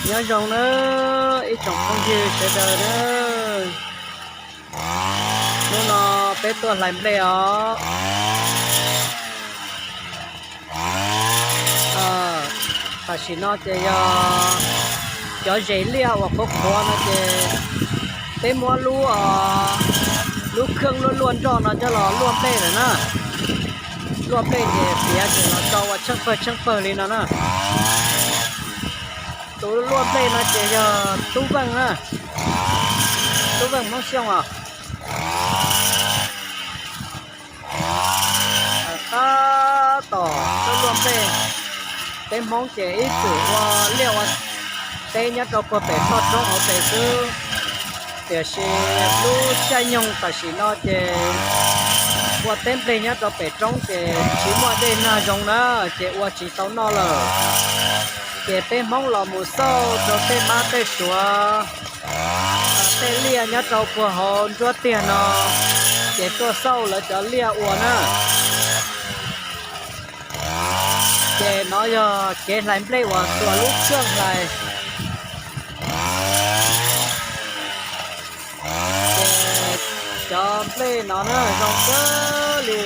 Nyob zoo nawb ib tsoom phooj ywg sawv daws nawb. Hnub no peb tuaj hlais nplej os. Tam sim no ces yog cov zes liaj uas qhuav qhuav no ces peb muab lub, lub kheej luaj luaj nroj no coj los luaj nplej lawm na. Luaj nplej ces piav tseem los tso ua tsheej pawg tsheej pawg li no na. Tus luaj nplej no ces yog Tub Veej na, Tub Veej Hmoob Xyooj os. Tab tom tuaj luaj nplej, peb Hmoob ces ib txwm ua liaj ua teb nyob rau puag pem toj roob hauv pes xwb, tiam sis lub caij nyoog tam sim no ces ua teb nplej nyob rau pem roob ces tsis muaj dej nag zoo na, ces ua tsis tau noj lawm. Ces peb Hmoob los mus xauj rau tej mab tej suav, tej liaj nyob rau puag hauv nruab tiag no, ces tuaj xauj lawv cov liaj ua na. Ces no yog kev hlais nplej uas xuas lub kheej hlais. Ces cov nplej no na zoo kawg li,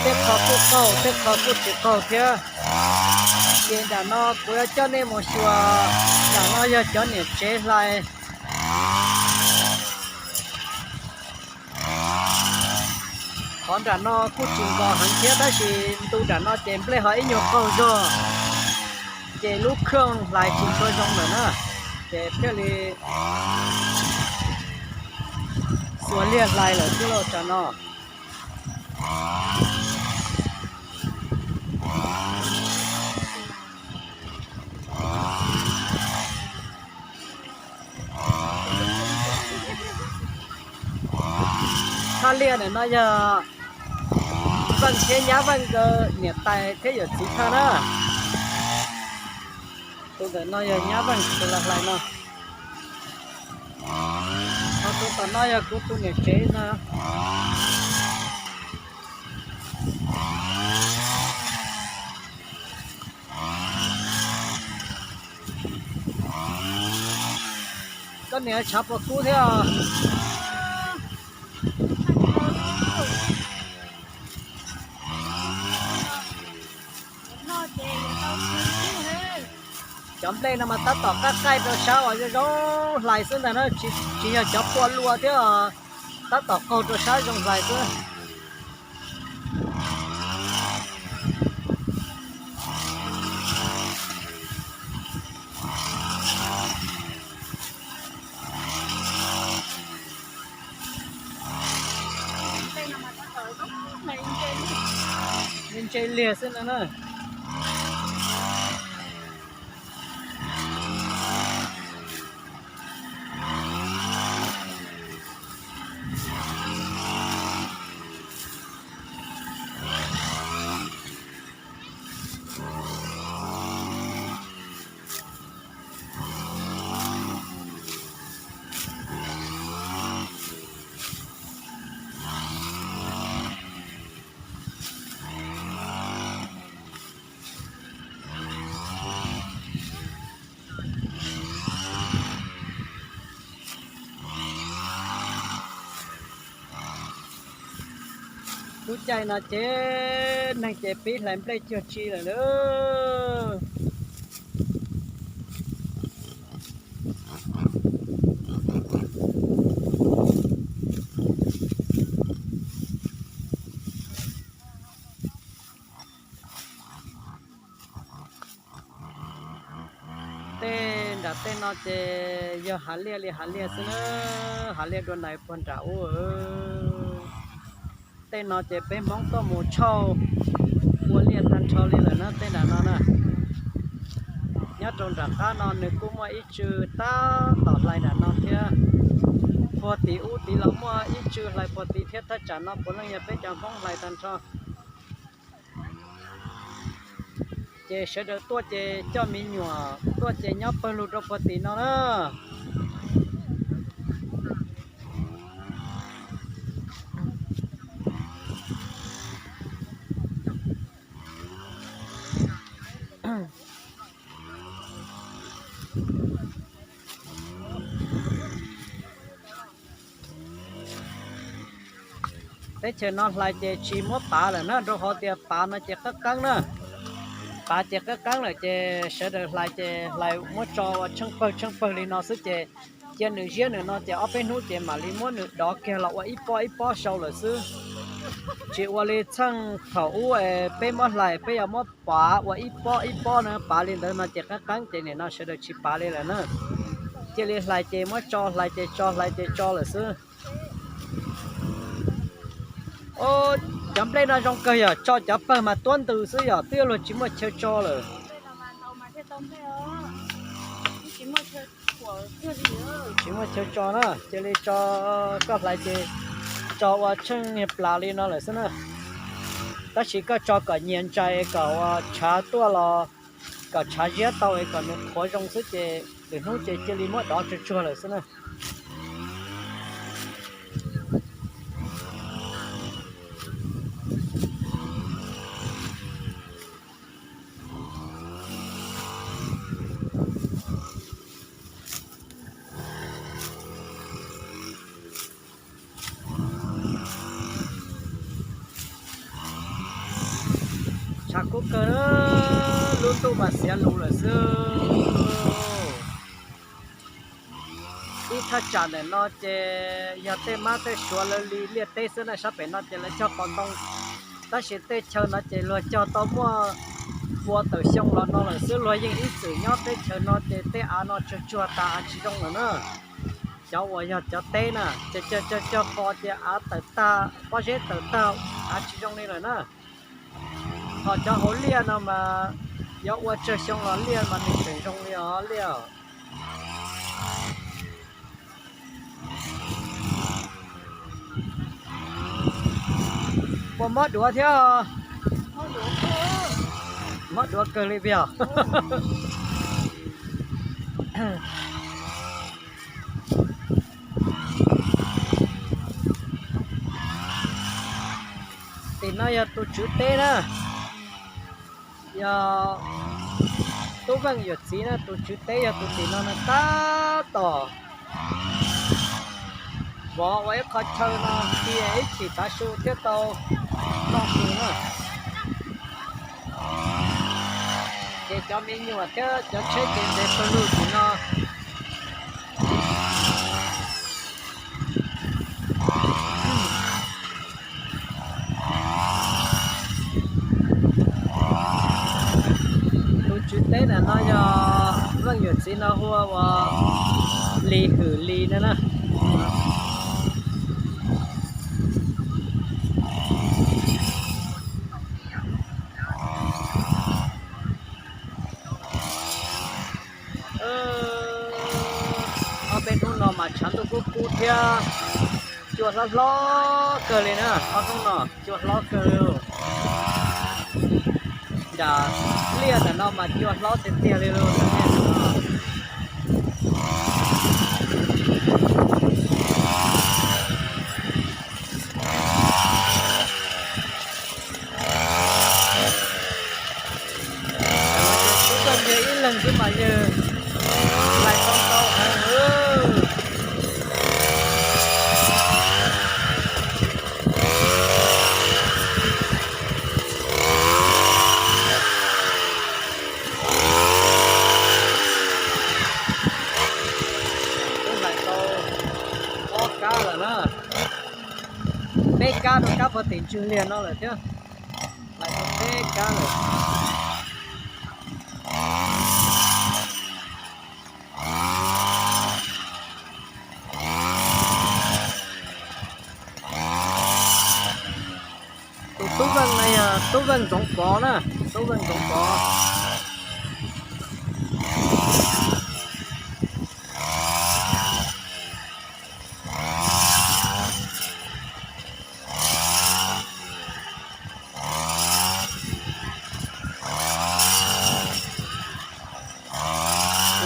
tej qho kuj qaug tej qho kuj tsis qaug thiab. Ces nram no kuv yuav coj nej mus xyuas, nram no yog cov niam tsev hlais. Qhov nram no kuj tsis nkos heev thiab tab sis ntu nram no ces nplej ho ib nyuag qaug zog, ces lub kheej hlais tsis tshua zoo lawm na, ces thiaj li xuas liag hlais lawm xwb lauj tam no. Thaj liaj ntawm no yog Veej thiab Nyab Veej nkawd niam tais thiab yawm txiv thaj na. Tus ntawm no yog Nyab Veej tus los hlais no. Ho tus tom no yog kuv tus niam tsev no. Koj niam tshav puas kub thiab os? Cov nplej no mas tab tom qab qaij rau sab uas zoo zoo hlais xwb ntag na, tsis yog cov pua lua thiab, tab tom qaug rau sab zoo hlais xwb. Ntse liag xwb no na. Lub caij no ces neeg ces pib hlais nplej cuag tsi lawm lauj. Tej nram tej no ces yog hav liaj li hav liaj xwb na, hav liaj dua ntais puag nram ub. Tej no ces peb Hmoob tuaj mus tshauj ua liaj tag nrho li lawm na tej nram no na. Nyob rau nram qab no nws kuj muaj ib tsw tab tom hlais nram no thiab. Puag tim ub tid los muaj ib tsw hlais puag tid thiab, thaj tsam no puav leej yog peb cov Hmoob hlais tag nrho. Ces sawv daws tuaj ces coj me nyuam tuaj ces nyob pawg lug rau puag tim no na. Teb chaws no hlais ces tsis muab pav lawm na, rau qhov tias pav no ces qeeb qeeb na. Pav ces qeeb qeeb lawm ces sawv daws hlais ces hlais muab tso ua tsheej pawg tsheej pawg li no xwb ces cia nws ziab nws no ces ob peb hnub ces mam li muab nws dov kiag los ua ib pob ib pob sau lawm xwb. Tsis ua li txheej thaum ub es peb muab hlais peb yuav muab pav ua ib pob ib pob na, pav li ntawd no ces qeeb qeeb ces nim no sawv daws tsis pav li lawm na. Cia li hlais ces muab tso, hlais ces tso, hlais ces tso lawm xwb. Cov nplej no zoo kawg yog tso cov pawg mas tuab ntws xwb yog twb luag tsis muaj chaw tso lawm. Tsis muaj chaw tso na, cia li tso, koj hlais ces tso ua tsheej plas li no lawm xwb na. Tab sis koj tso kom nyias ntsais kom ua tshav tuaj los kom tshav ziab tau es kom nws qhuav zoo xwb ces lwm hnub ces cia li muab dov tsuag tsuag lawm xwb na. Tshav kub kawg, lub ntuj mas xiav lus lawm xwb. Ib thaj tsam ntawm no ces yog tej mab tej suav lawv li liaj teb xwb na, sab pem no ces lawv cog qos ntoo. Tab sis tej chaw no ces luag cog tau muaj pua tawm xyoo los no lawm xwb, luag yeej ib txwm nyob teb chaws no ces tej av no tsuag tsuag tas av tsis zoo lawm na. Cov uas yog cov teb na ces cog cog cog qos ces av tawm tag, pob zeb tawm tag, av tsis zoo li lawm na. Ho cov hauv liaj no mas yuav ua tsawg xyoo los liaj mas nws tseem zoo li os liaj. Puas mob duav thiab? Mob duav kawg li os. Tim no yog tus tswv teb na, yog Tub Veej yawm txiv na, tus tswv teb yog tus tim no na tab tom vov ua ib qho chaw no, cia ib chim tav su thiaj tau noj su na. Ces cov me nyuam thiab cov tsheb ces nres pawg lug tim no. Tus tswv teb ntawm no yog Veej yawm txiv no hu ua Lis Hwm Lis no na. Ob peb hnub no mas tshav ntuj kub kub thiab cua hlob hlob kawg li na, ob hnub no cua hlob kawg li. Nram liaj ntawm no mas cua hlob tiag tiag li lauj. Tub Veej yog ib leeg xwb mas yawg hlais tau ntau heev. Twb hlais tau ob kab lawm na, peb kab rau kab puag tim ntswg liag no lawm thiab. Hlais tau peb kab lawm. Tus Tub Veej no yog Tub Veej Ntxoov Pov na, Tub Veej Ntxoov Pov.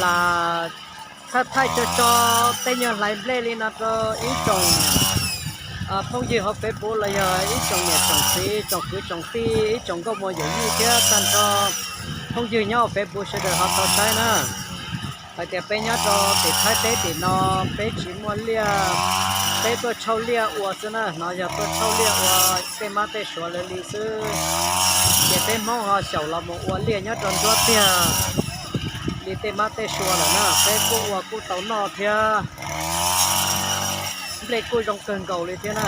Lam thaij thaij tso tso tej nyuag hlais nplej li no rau ib tsoom phooj ywg hauv Facebook los yog ib tsoom niam tsoom txiv tsoom kwv tsoom tij ib tsoom nkauj muam yawm yij thiab tag nrho phooj ywg nyob hauv Facebook sawv daws ho tau saib na. Hais tias peb nyob rau tim Thaib teb tim no peb tsis muaj liaj Peb tuaj tshauj liaj ua xwb na, no yog tuaj tshauj liaj ua tej mab tej suav lawv li xwb. Ces peb Hmoob ho xyaum los mus ua liaj nyob rau nruab tiag li tej mab tej suav lawm na, peb kuj ua kuj tau noj thiab. Nplej kuj zoo kawg nkaus li thiab na.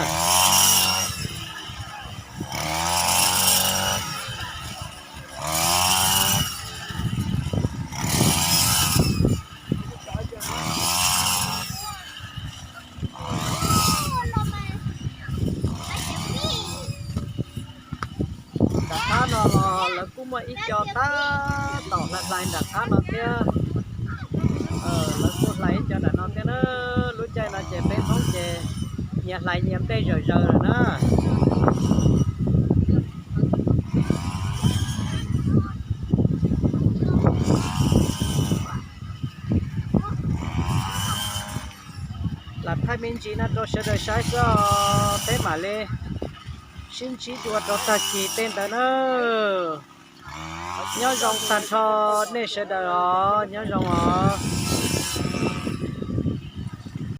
Nram qab no los lawv kuj muaj ib co tab tom hlais hlais nram qab no thiab. Lawv kuj hlais ib co nram no thiab na. Lub caij no ces peb Hmoob ces nyias hlais nyias nplej zawm zaws lawm na. Lam thaij me ntsis no rau sawv daws saib xwb os, peb mam li sib ntsib dua rau tag kis tej ntawd na. Nyob zoo tag nrho nej sawv daws os, nyob zoo os.